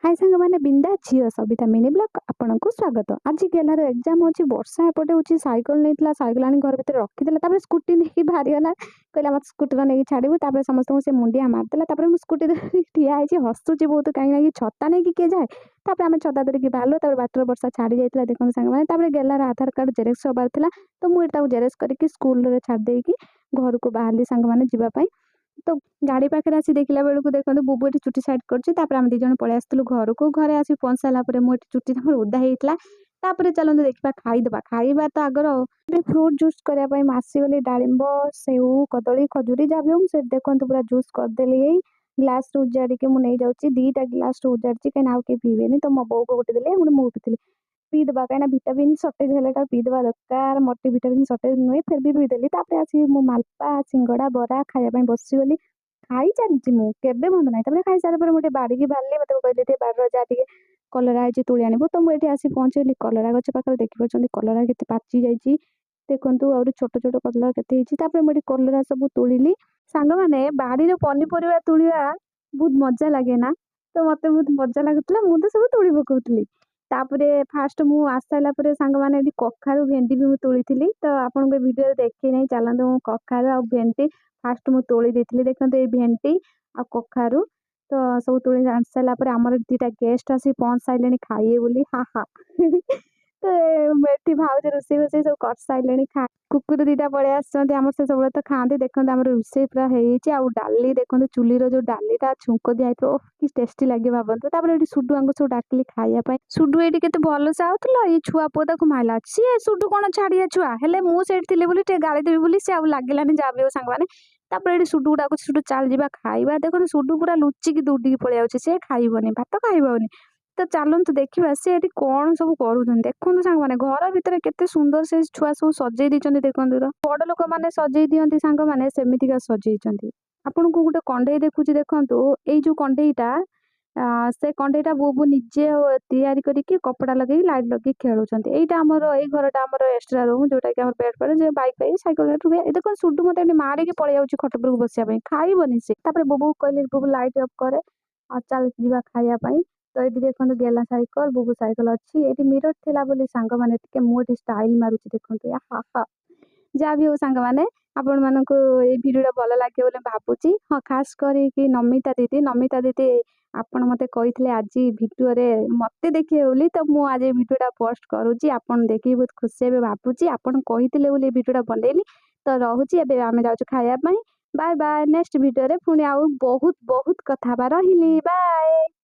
ହାଏ ସାଙ୍ଗମାନେ, ବିନ୍ଦା ଝିଅ Sabita mini blog ଆପଣଙ୍କୁ ସ୍ୱାଗତ। ଆଜି ଗେହ୍ଲାର ଏକ୍ଜାମ୍ ଅଛି। ବର୍ଷା ଏପଟେ ହେଉଛି। ସାଇକେଲ ନେଇଥିଲା, ସାଇକେଲ ଆଣି ଘର ଭିତରେ ରଖିଦେଲା। ତାପରେ ସ୍କୁଟି ନେଇକି ବାହାରିଗଲା। କହିଲା, "ମୋତେ ସ୍କୁଟିର ନେଇକି ଛାଡ଼ିବୁ?" ତାପରେ ସମସ୍ତଙ୍କୁ ସେ ମୁଣ୍ଡିଆ ମାରିଦେଲା। ତାପରେ ମୁଁ ସ୍କୁଟି ଧରିକି ଠିଆ ହେଇଛି, ହସୁଛି ବହୁତ, କାହିଁକି ନା ଛତା ନେଇକି କିଏ ଯାଏ? ତାପରେ ଆମେ ଛତା ଧରିକି ବାହାରିଲୁ। ତାପରେ ବାଟରେ ବର୍ଷା ଛାଡ଼ି ଯାଇଥିଲା, ଦେଖନ୍ତୁ ସାଙ୍ଗମାନେ। ତାପରେ ଗେହ୍ଲାର ଆଧାର କାର୍ଡ଼ ଜେରକ୍ସ ହେବାର ଥିଲା, ତ ମୁଁ ଏଠି ତାକୁ ଜେରକ୍ସ କରିକି ସ୍କୁଲରେ ଛାଡ଼ି ଦେଇକି ଘରକୁ ବାହାରିଲି ସାଙ୍ଗମାନେ ଯିବା ପାଇଁ। ତ ଗାଡ଼ି ପାଖରେ ଆସି ଦେଖିଲା ବେଳକୁ, ଦେଖନ୍ତୁ, ବୁବୁ ଏଠି ଚୁଟି ସାଇଡ୍ କରୁଛି। ତାପରେ ଆମେ ଦୁଇ ଜଣ ପଳେଇ ଆସିଥିଲୁ ଘରକୁ। ଘରେ ଆସି ପହଞ୍ଚି ସାରିଲା ପରେ ମୁଁ ଏଠି ଚୁଟି ମୋର ଓଦା ହେଇଯାଇଥିଲା। ତାପରେ ଚାଲନ୍ତୁ ଦେଖିବା, ଖାଇଦେବା। ଖାଇବା ତ ଆଗର। ଏବେ ଫ୍ରୁଟ୍ ଜୁସ୍ କରିବା ପାଇଁ ମୁଁ ଆସିଗଲି। ଡାଳିମ୍ବ, ସେଉ, କଦଳୀ, ଖଜୁରୀ, ଯାହା ବି ହଉ, ମୁଁ ସେଠି ଦେଖନ୍ତୁ ପୁରା ଜୁସ୍ କରିଦେଲି। ଏଇ ଗ୍ଲାସ୍ରୁ ଉଜାଡ଼ିକି ମୁଁ ନେଇଯାଉଛି। ଦୁଇଟା ଗ୍ଲାସ୍ରୁ ଉଜାଡ଼ିଛି, କାହିଁକିନା ଆଉ କେହି ପିଇବେନି। ତ ମୋ ବୋଉକୁ ଗୋଟେ ଦେଲି, ପୁଣି ମୁଁ ପିଇଥିଲି। ପିଇଦେବା, କାହିଁକିନା ଭିଟାମିନ୍ ସର୍ଟେଜ୍ ହେଲେ ଏଟା ପିଇଦେବା ଦରକାର। ମୋତେ ଭିଟାମିନ୍ ସର୍ଟେଜ୍ ନୁହେଁ, ଫେର୍ ବି ପିଇଦେଲି। ତାପରେ ଆସିକି ମୁଁ ମାଲପା, ସିଙ୍ଗଡ଼ା, ବରା ଖାଇବା ପାଇଁ ବସିଗଲି। ଖାଇ ଚାଲିଛି ମୁଁ, କେବେ ବନ୍ଦ ନାହିଁ। ତାପରେ ଖାଇସାରିଲା ପରେ ମୁଁ ଟିକେ ବାଡ଼ିକି ବାହାରିଲି। ମୋତେ କହିଲେ, "ଟିକେ ବାଡ଼ିର ଯାହା ଟିକେ କଲରା ହେଇଛି ତୋଳି ଆଣିବୁ।" ତ ମୁଁ ଏଠି ଆସି ପହଞ୍ଚିଗଲି କଲରା ଗଛ ପାଖରେ। ଦେଖିପାରୁଛନ୍ତି, କଲରା କେତେ ପାଚି ଯାଇଛି। ଦେଖନ୍ତୁ, ଆହୁରି ଛୋଟ ଛୋଟ କଲରା କେତେ ହେଇଛି। ତାପରେ ମୁଁ ଏଠି କଲରା ସବୁ ତୋଳିଲି। ସାଙ୍ଗମାନେ, ବାଡ଼ିର ପନିପରିବା ତୋଳିବା ବହୁତ ମଜା ଲାଗେ ନା? ତ ମୋତେ ବହୁତ ମଜା ଲାଗୁଥିଲା। ମୁଁ ତ ସବୁ ତୋଳି ପକଉଥିଲି। ତାପରେ ଫାଷ୍ଟ ମୁଁ ଆସିସାରିଲା ପରେ ସାଙ୍ଗମାନେ, ଏଠି କଖାରୁ, ଭେଣ୍ଡି ବି ମୁଁ ତୋଳିଥିଲି। ତ ଆପଣଙ୍କୁ ଏ ଭିଡ଼ିଓରେ ଦେଖେଇ ନାହିଁ। ଚାଲନ୍ତୁ, ମୁଁ କଖାରୁ ଆଉ ଭେଣ୍ଡି ଫାଷ୍ଟ ମୁଁ ତୋଳି ଦେଇଥିଲି। ଦେଖନ୍ତୁ, ଏଇ ଭେଣ୍ଡି ଆଉ କଖାରୁ ତ ସବୁ ତୋଳି ଆଣି ସାରିଲା ପରେ ଆମର ଦୁଇଟା ଗେଷ୍ଟ ଆସି ପହଞ୍ଚି ସାରିଲେଣି ଖାଇବେ ବୋଲି। ହା ହା। ତ ଏଠି ଭାଉଜ ରୋଷେଇ ଫୋଷେଇ ସବୁ କରିସାରିଲେଣି। କୁକୁର ଦୁଇଟା ପଳେଇ ଆସିଛନ୍ତି ଆମର, ସେ ସବୁବେଳେ ତ ଖାଆନ୍ତି। ଦେଖନ୍ତୁ, ଆମର ରୋଷେଇ ପୁରା ହେଇଯାଇଛି। ଆଉ ଡାଲି ଦେଖନ୍ତୁ, ଚୁଲିର ଯୋଉ ଡାଲିଟା ଛୁଙ୍କ ଦିଆହେଇଥିବ, ଓଃ, କି ଟେଷ୍ଟି ଲାଗେ ଭାବନ୍ତୁ। ତାପରେ ଏଠି ସୁଡୁଆଙ୍କୁ ସବୁ ଡାକିଲି ଖାଇବା ପାଇଁ। ସୁଡୁ ଏଇଠି କେତେ ଭଲସେ ଆଉଥିଲା, ଏଇ ଛୁଆ ପୁଅ ତାକୁ ମାଇଲା। ସିଏ ସୁଡୁ କ'ଣ ଛାଡ଼ିଆ ଛୁଆ, ହେଲେ ମୁଁ ସେଇଠି ଥିଲି ବୋଲି, ଟିକେ ଗାଳି ଦେବି ବୋଲି ସେ ଆଉ ଲାଗିଲାନି। ଯାହା ବି ହଉ ସାଙ୍ଗମାନେ, ତାପରେ ଏଠି ସୁଡୁକୁ ଡାକୁଛି, "ସୁଡୁ, ଚାଲ ଯିବା ଖାଇବା।" ଦେଖନ୍ତୁ, ସୁଡୁ ପୁରା ଲୁଚିକି ଦୌଡ଼ିକି ପଳେଇ ଯାଉଛି। ସେ ଖାଇବନି, ଭାତ ଖାଇବନି। ତ ଚାଲନ୍ତୁ ଦେଖିବା ସେ ଏଠି କ'ଣ ସବୁ କରୁଛନ୍ତି। ଦେଖନ୍ତୁ ସାଙ୍ଗମାନେ, ଘର ଭିତରେ କେତେ ସୁନ୍ଦର ସେ ଛୁଆ ସବୁ ସଜେଇ ଦେଇଛନ୍ତି। ଦେଖନ୍ତୁ ତ, ବଡ଼ ଲୋକମାନେ ସଜେଇ ଦିଅନ୍ତି ସାଙ୍ଗମାନେ, ସେମିତିକା ସଜେଇଛନ୍ତି। ଆପଣଙ୍କୁ ଗୋଟେ କଣ୍ଢେଇ ଦେଖୁଛି। ଦେଖନ୍ତୁ, ଏଇ ଯୋଉ କଣ୍ଢେଇଟା, ସେ କଣ୍ଢେଇଟା ବୁବୁ ନିଜେ ତିଆରି କରିକି କପଡ଼ା ଲଗେଇକି, ଲାଇଟ୍ ଲଗେଇକି ଖେଳୁଛନ୍ତି। ଏଇଟା ଆମର, ଏଇ ଘରଟା ଆମର ଏକ୍ସଟ୍ରା ରୁମ୍, ଯୋଉଟା କି ଆମର ବେଡ୍ ଫେଡ୍, ଯେ ବାଇକ୍ ଫାଇକ୍, ସାଇକେଲ ରୁହେ। ଏ ଦେଖନ୍ତୁ, ସୁଡୁ ମତେ ଏଠି ମାରିକି ପଳେଇ ଯାଉଛି ଖଟ ଉପରକୁ ବସିବା ପାଇଁ। ଖାଇବନି ସେ। ତାପରେ ବୁବୁକୁ କହିଲି, "ବୁବୁ, ଲାଇଟ୍ ଅଫ୍ କରେ ଆଉ ଚାଲ ଯିବା ଖାଇବା ପାଇଁ।" ତ ଏଇଠି ଦେଖନ୍ତୁ, ଗେଲା ସାଇକେଲ, ବୁବୁ ସାଇକେଲ ଅଛି। ଏଇଠି ମିରର ଥିଲା ବୋଲି ସାଙ୍ଗମାନେ, ଟିକେ ମୁଁ ଏଠି ଷ୍ଟାଇଲ ମାରୁଛି। ଦେଖନ୍ତୁ, ହା ହା। ଯାହା ବି ହଉ ସାଙ୍ଗମାନେ, ଆପଣମାନଙ୍କୁ ଏଇ ଭିଡ଼ିଓଟା ଭଲ ଲାଗିବ ବୋଲି ଭାବୁଛି। ହଁ, ଖାସ କରିକି ନମିତା ଦିଦି। ନମିତା ଦିଦି, ଆପଣ ମୋତେ କହିଥିଲେ ଆଜି ଭିଡ଼ିଓରେ ମୋତେ ଦେଖିବେ ବୋଲି, ତ ମୁଁ ଆଜି ଏ ଭିଡ଼ିଓଟା ପୋଷ୍ଟ କରୁଛି। ଆପଣ ଦେଖିକି ବହୁତ ଖୁସି ହେବେ ଭାବୁଛି। ଆପଣ କହିଥିଲେ ବୋଲି ଏ ଭିଡ଼ିଓଟା ବନେଇଲି। ତ ରହୁଛି, ଏବେ ଆମେ ଯାଉଛୁ ଖାଇବା ପାଇଁ। Bye bye. ନେକ୍ସଟ ଭିଡ଼ିଓରେ ପୁଣି ଆଉ ବହୁତ ବହୁତ କଥା ହେବା। ରହିଲି, ବାଏ।